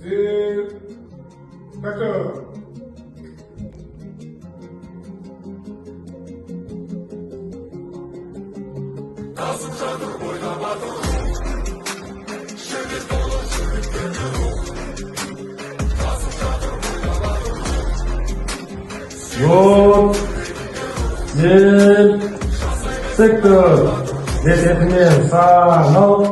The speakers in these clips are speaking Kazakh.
Түзел. Тік тұр. Взвод. Түзел. Тік тұр. Рет ретімен санау.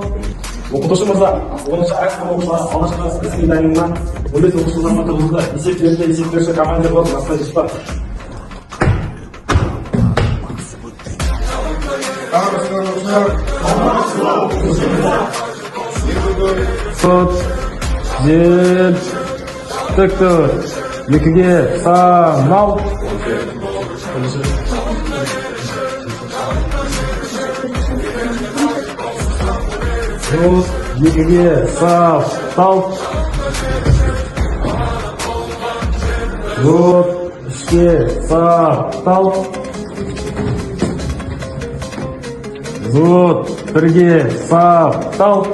Оқытушы мырза, 10-шы А сынып оқушылары алғашқы іс дайындығына 15 оқушы тұрғызылды. Есеп берді, есеп беруші командир болып Настасьев. Армысыздар, оқушылар! Взвод. Түзел. Тік тұр. Екіге санау. Взвод. Екіге саптал. Взвод. Үшке саптал. Взвод. Бірге саптал.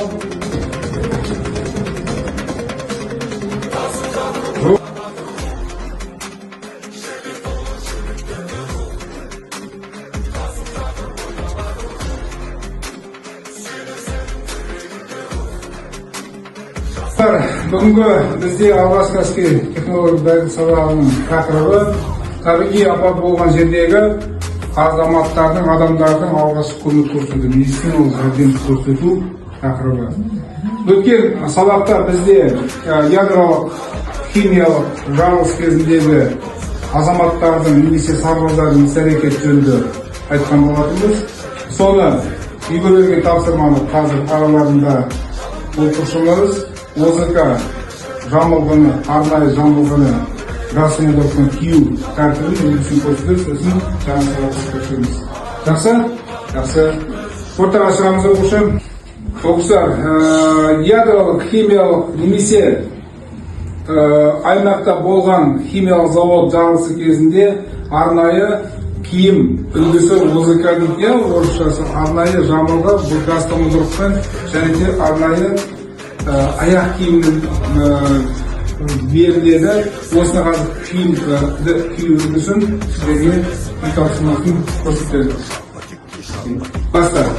Бүгінгі бізде алғашқы әскери технология дайындық сабағының тақырыбы табиғи апат болған жердегі азаматтардың, адамдардың алғашқы көмек көрсету, медициналық жәрдем көрсету тақырыбы. Өткен сабақта бізде ядролық, химиялық жарылыс кезіндегі азаматтардың немесе сарбаздардың іс әрекеті жөнінде айтқан болатынбыз. Соны үйге берген тапсырманы қазір араларында оқушыларымыз ОЗК жамылғыны, арнайы жамылғыны газ кию тәртібін үлгісін көрсетіп, сосын жаңа сабаққа көшеміз. Жақсы? Жақсы. Ортаға шығамыз, оқушы. Оқушылар, ядролық, химиялық немесе аймақта болған химиялық завод жарылысы кезінде арнайы киім үлгісі ОЗК дейді, иә, орысшасы, арнайы жамылғы, бұл газ томографпен және де арнайы аяқ киімнің беріледі. Осыны қазір киімді кию үлгісін сіздерге үй тапсырмасын көрсетеді. Баста.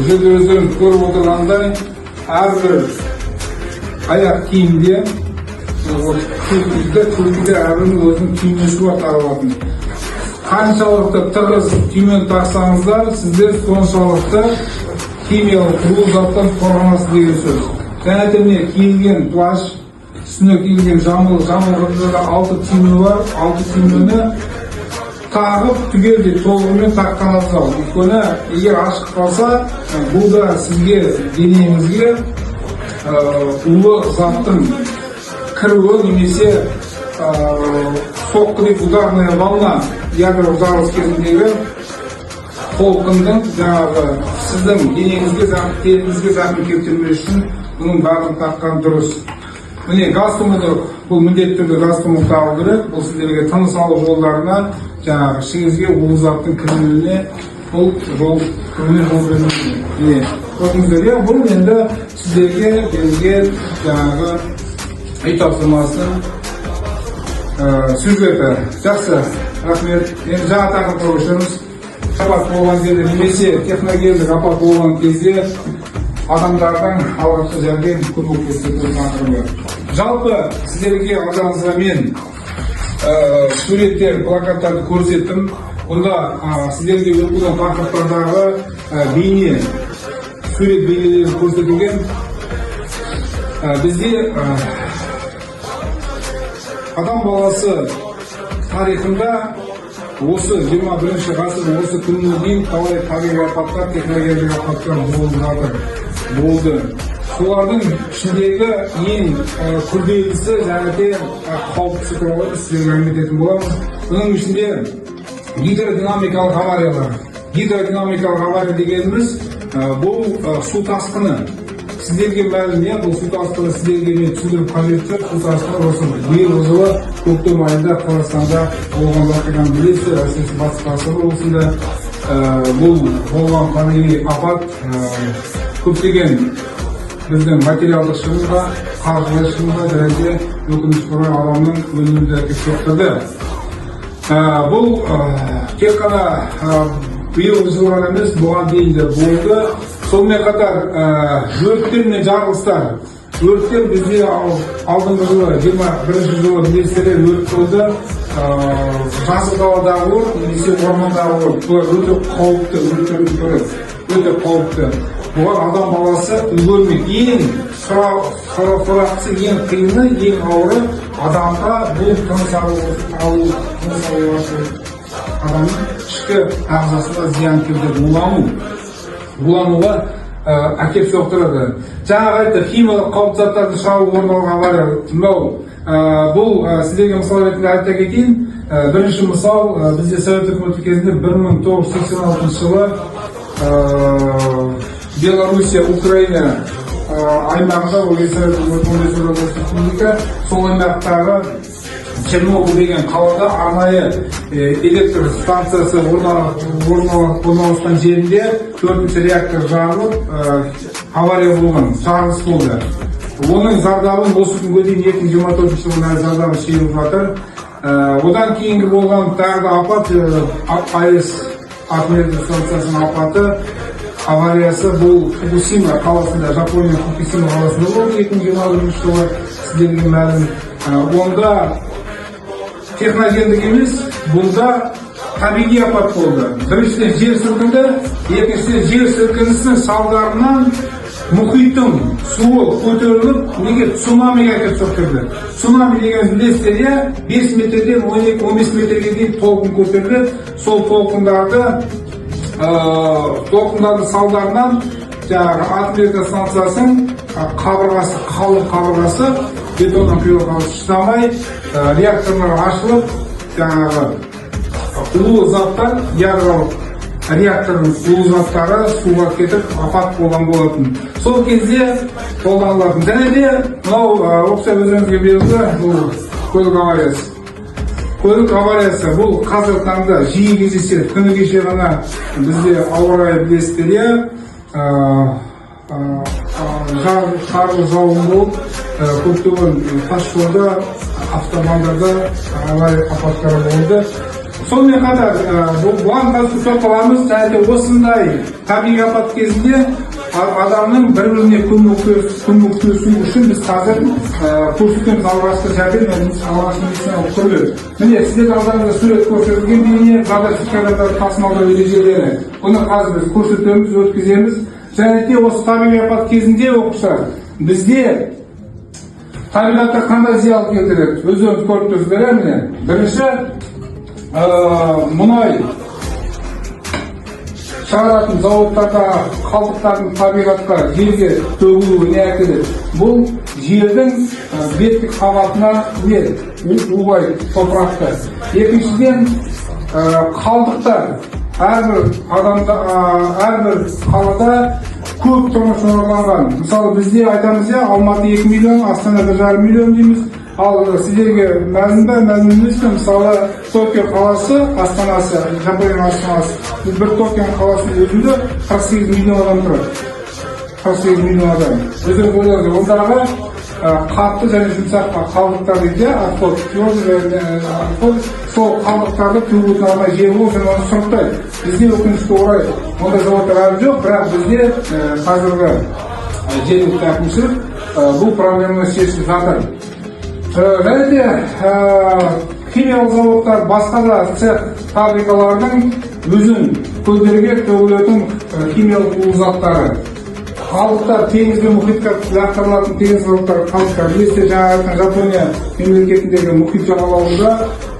Бұл жерде өздеріңіз көріп отырғандай, әрбір аяқ киімде туфлиде әрбірінің өзінің түймесі бар тағылатын. Қаншалықты тығыз түймені тақсаңыздар, сіздер соншалықты химиялық улы заттан қорғанасыз деген сөз. Және де міне киілген плащ, үстіне киілген жамылғыда да алты түйме бар, алты түймені тағып, түгелдей толығымен таққан абзал. Өйткені егер ашық қалса, бұл да сізге, денеңізге улы заттың кіруі немесе соққы дейді, ударная волна, ядролық жарылыс кезіндегі толқынның жаңағы сіздің денеңізге, теріңізге зақым келтірмеу үшін бұның барлығын таққан дұрыс. Міне газ томограф, бұл міндетті түрде газ томограф тағу керек. Бұл сіздерге тыныс алу жолдарына, жаңағы ішіңізге улы заттың кіруіне, бұл жол кіруіне жол бермейді. Міне көрдіңіздер, иә, бұл енді сіздерге берілген жаңағы үй тапсырмасының сюжеті. Жақсы, рахмет. Енді жаңа тақырыпқа көшеміз. Апат болған жерде немесе техногендік апат болған кезде адамдардың алғашқы жәрдем көмек көрсету тақырыбы. Жалпы сіздерге алдарыңызға мен Суреттер, плакаттарды көрсеттім. Бұнда сіздерге өтілген тақырыптардағы бейне, сурет бейнелері көрсетілген. Бізде адам баласы тарихында осы 21 ғасырдың осы күніне дейін талай табиғи апаттар, техногендік апаттар болып жатыр, болды. Солардың ішіндегі ең күрделісі және де қауіптісі туралы біз сіздерге әңгіме ететін боламыз. Бұның ішінде гидродинамикалық авариялар. Гидродинамикалық авария дегеніміз бұл су тасқыны. Сіздерге мәлім, иә, бұл су тасқыны, сіздерге мен түсіндіріп қажеті жоқ. Су тасқыны осы биылғы жылы көктем айында Қазақстанда болған оқиғаны білесіздер, әсіресе Батыс Қазақстан облысында. Бұл болған табиғи апат көптеген біздің материалдық шығынға, қаржылай шығынға және де, өкінішке орай, адамның өліміне де әкеліп соқтырды. Бұл тек қана биылғы жыл ғана емес, бұған дейін де болды. Сонымен қатар өрттер мен жарылыстар. Өрттер бізде алдыңғы жылы, 21-жылы, білесіздер, өрт болды. Жасыл даладағы өрт немесе ормандағы өрт, бұлар өте қауіпті өрттердің бірі, өте қауіпті. Бұған адам баласы үлгермейді. Ең сорақысы, ең қиыны, ең ауыры адамға бұл тыныс алу арқылы адамның ішкі ағзасына зиян келтіреді, улануға әкеліп соқтырады. Жаңағы айтты, химиялық қауіпті заттарды шығару орын алған авария. Мынау бұл сіздерге мысал ретінде айта кетейін. Бірінші мысал, бізде Совет үкіметі кезінде 1986 жылы Белоруссия, Украина аймағында, ол кезде Совет үкіметі, 15 республика, сол аймақтағы Чернобыль деген қалада арнайы электр станциясы орналасқан жерінде төртінші реактор жарылып, авария болған, жарылыс болды. Оның зардабын осы күнге дейін, 2024 жылдың әлі зардабы шегіліп жатыр. Одан кейінгі болған тағы да апат, АЭС, атом электр станциясының апаты, авариясы, бұл Фукусима қаласында, Жапония Фукусима қаласында болды 2021 жылы, сіздерге мәлім. Онда техногендік емес, бұнда табиғи апат болды. Біріншіден, жер сілкінді, екіншіден, жер сілкінісінің салдарынан мұхиттың суы көтеріліп, неге, цунамиге әкеліп соқтырды. Цунами дегеніміз, білесіздер, иә, 5 метрден 12-15 метрге дейін толқын көтеріледі. Сол толқындардың салдарынан жаңағы атом электр станциясының қабырғасы, қалың қабырғасы, бетоннан құйылған, шыдамай, реакторлар ашылып, жаңағы улы заттар, ядролық реактордың улы заттары суға кетіп, апат болған болатын. Сол кезде қолданылатын. Және де мынау оқушылар, өздеріңізге белгілі, бұл көлік авариясы. Көлік авариясы бұл қазіргі таңда жиі кездеседі. Күні кеше ғана бізде ауа райы, білесіздер, иә, қарлы жауын болып, көптеген тас жолда, автобандарда авария апаттары болды. Сонымен қатар бұған қазір тоқталамыз. Және де осындай табиғи апат кезінде адамның бір біріне көмектесу үшін біз қазір көрсетеміз алғашқы жәрдем және алғашқы медициналық түрлер. Міне, сіздердің алдарыңызда сурет көрсетілген, бейне, зардап шеккен адамдарды тасымалдау ережелері. Бұны қазір біз көрсетеміз, өткіземіз. Және де осы табиғи апат кезінде, оқушылар, бізде табиғатқа қандай зиян келтіреді, өздеріңіз көріп тұрсыздар, иә. Міне, бірінші, мұнай шығаратын зауыттардағы қалдықтардың табиғатқа, жерге төгілуі не әкеледі? Бұл жердің беттік қабатына не улайды топырақты. Екіншіден, қалдықтар әрбір адамда, әрбір қалада көп тұрмыс шоғырланған. Мысалы, бізде айтамыз, иә, Алматы 2 миллион, Астана 1,5 миллион дейміз. Ал сіздерге мәлім бе, мәлім емес пе, мысалы, Токио қаласы, астанасы, Жапонияның астанасы, бір Токио қаласының өзінде 48 миллион адам тұрады. 48 миллион адам. Өздеріңіз ойлаңыздар, ондағы қатты және жұмсақ қалдықтар дейді, иә, отход, твердый және отход, сол қалдықтарды төгетін арнайы жер болып, және оны сұрыптайды. Бізде, өкінішке орай, ондай заводтар әлі жоқ, бірақ бізде қазіргі жергілікті әкімшілік бұл проблеманы шешіп жатыр. Және де Химиялық заводтар, басқа да цех, фабрикалардың өзен, көлдерге төгілетін химиялық улы заттары, қалдықтар, теңіз бен мұхитқа лақтырылатын теңіз қалдықтары, қалдықтар. Білесіздер, жаңа айтқан Жапония мемлекетіндегі мұхит жағалауында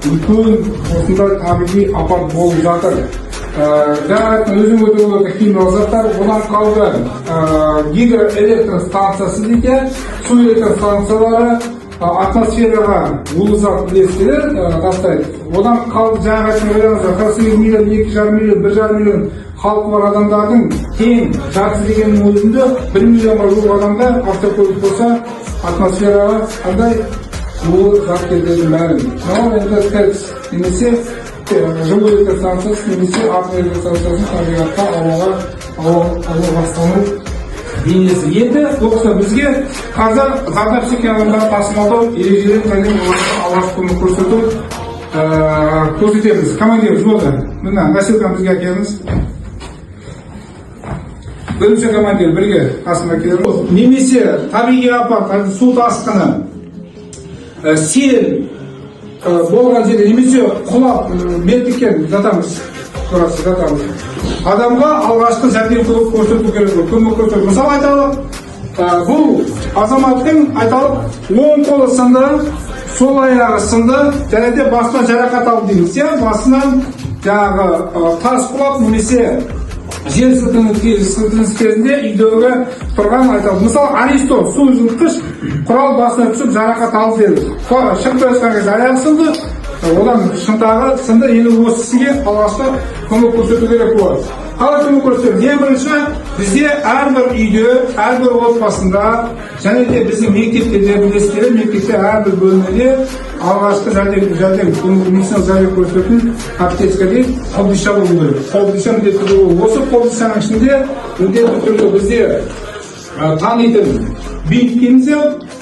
үлкен осындай табиғи апат болып жатыр. Жаңа айтқан өзенге төгілетін химиялық заттар. Одан қалды гидроэлектр станциясы дейді, су электр станциялары атмосфераға улы зат, білесіздер, тастайды. Одан қалды, жаңағы айтқан, ойлаңыздар, 48 миллион, 2,5 миллион, 1,5 миллион халқы бар адамдардың тең жартысы дегеннің өзінде 1 миллионға жуық адамда автокөлік болса, атмосфераға қандай улы зат кететіні мәлім. Мынау енді ТЭЦ немесе жылу электр станциясы немесе атом электр станциясының табиғатқа, ауаға, ауа ластану бейнесі. Енді, оқушылар, бізге қазір зардап шеккен адамдарды тасымалдау ережелерін және оларға алғашқы көмек көрсету көрсетеміз. Командир взвода, мына носилканы бізге әкеліңіз. Бөлімше командир бірге қасыма келіңіз. Немесе табиғи апат, су тасқыны, сел болған жерде немесе құлап мертіккен жатамыз, турасы жатамыз, адамға алғашқы жәрдем көрсету керек, көмек көрсету. Мысалы, айталық, бұл азаматтың, айталық, оң қолы сынды, сол аяғы сынды және де басынан жарақат алды дейміз, иә. Басынан жаңағы тас құлап немесе жер сілкінісі кезінде үйдегі тұрған, айталық, мысалы, аристо су жылытқыш құрал басына түсіп жарақат алды дедік. Шығып келе жатқан кезде аяғы сынды, одан шынтағы сынды. Енді осы кісіге алғашқы көмек көрсету керек болады. Қалай көмек көрсетеміз? Ең бірінші, бізде әрбір үйде, әрбір отбасында және де біздің мектептерде, білесіздер, мектепте әрбір бөлмеде алғашқы жәрдем, көмек, медициналық жәрдем көрсететін аптечка дейді, қобдиша болу керек. Қобдиша міндетті түрде болу. Осы қобдишаның ішінде міндетті түрде бізде танитын бинт дейміз,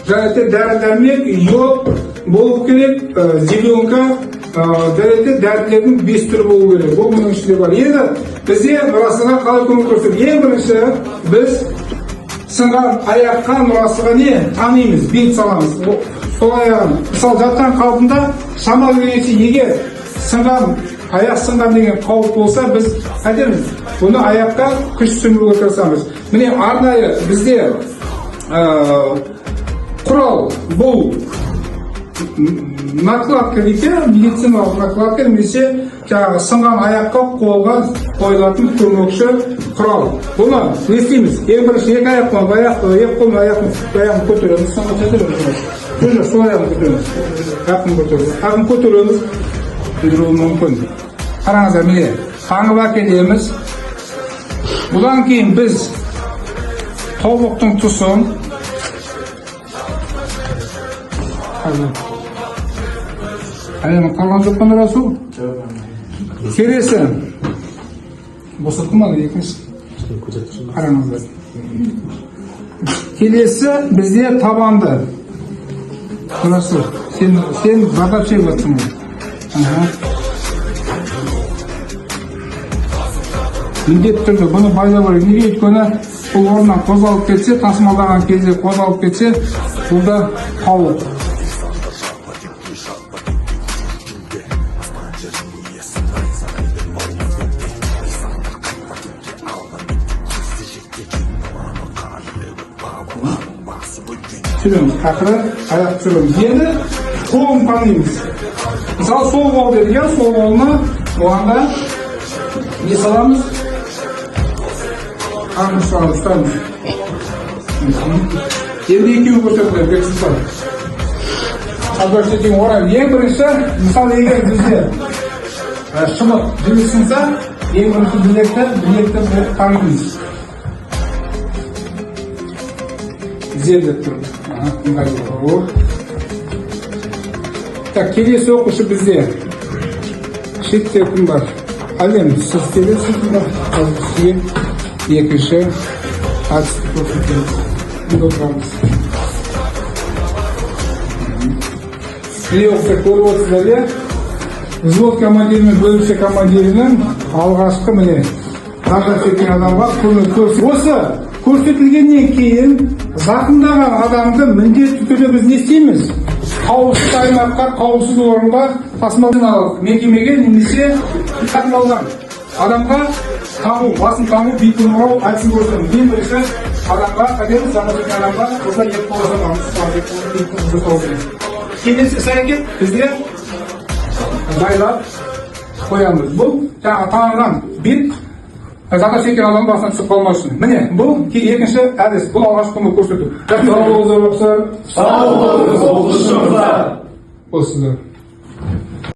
және де дәрі дәрмек, йод болу керек, зеленка, және де дәрілердің бес түрі болу керек. Бұл мұның ішінде бар. Енді бізде Нұрасылға қалай көмек көрсетеміз? Ең бірінші, біз сынған аяққа, Нұрасылға не танимыз? Бинт саламыз. Сол аяғын, мысалы, жатқан қалпында шамалы келгенше, егер сынған аяқ, сынған деген қауіп болса, біз қайтеміз? Бұны аяққа күш түсіруге тырысамыз. Міне, арнайы бізде құрал, бұл накладка дейді, медициналық накладка немесе жаңағы сынған аяққа, қолға қойылатын көмекші құрал. Бұны не істейміз? Ең бірінші екі аяқпен, аяқ, екі қолмен аяғын көтереміз. Сынған көтереміз, жоқ, сол аяғын көтереміз, аяғын көтереміз, аяғын көтереміз, көтеруі мүмкін. Қараңыздар, міне, таңып әкелеміз. Бұдан кейін біз тобықтың тұсын. Қазір аяғын қалған жоқ па, Нұрасыл? Келесі босатты ма екінші? Қараңыздар, келесі бізде табанды. Нұрасыл, сен зардап шегіп жатрсың ғой. Аха. Міндетті түрде бұны байлау керек. Неге? Өйткені бұл орнынан қозғалып кетсе, тасымалдаған кезде қозғалып кетсе, бұл да қауіп. Түсіреміз, ақыры аяқ түсіреміз. Енді қолын танимыз. Мысалы, сол қол дедік, иә. Сол қолына, оған да не саламыз? Қарын салып ұстаймыз. Енді екеуін көрсетіңдер, Бексұлтан. Абдрашид орай. Ең бірінші, мысалы, егер бізде шыбық, жілік сынса, ең бірінші білекті танимыз. Тізерлеп тұр. Аха, ыңғайлы. О. Так, келесі оқушы бізде шетте кім бар? Әлем, сіз келесіз ба? Қазір сізге екінші әдісті көрсетеміз. Енді отырамыз. Міне, оқушылар, көріп отырсыздар, иә? Взвод командирі мен бөлімше командирінің алғашқы, міне, зардап шеккен адамға көмек осы көрсетілгеннен кейін зақымдаған адамды міндетті түрде біз не істейміз? Қауіпсіз аймаққа, қауіпсіз орынға тасымалдау мекемеге немесе алған адамға таңу, басын таңу, бетін орау әдісін көрсетемін. Ең бірінші адамға қайтеміз? Зардап шеккен адамға осылай екі қол жасау керек. Келесі іс әрекет бізде байлап қоямыз. Бұл жаңағы таңылған бинт зардап шеккен адамның басына түсіп қалмас үшін. Міне, бұл екінші әдіс, бұл алғашқы көмек көрсету. Сау болыңыздар, оқушылар. Сау болыңыз, оқытушы мырза. Болсыздар.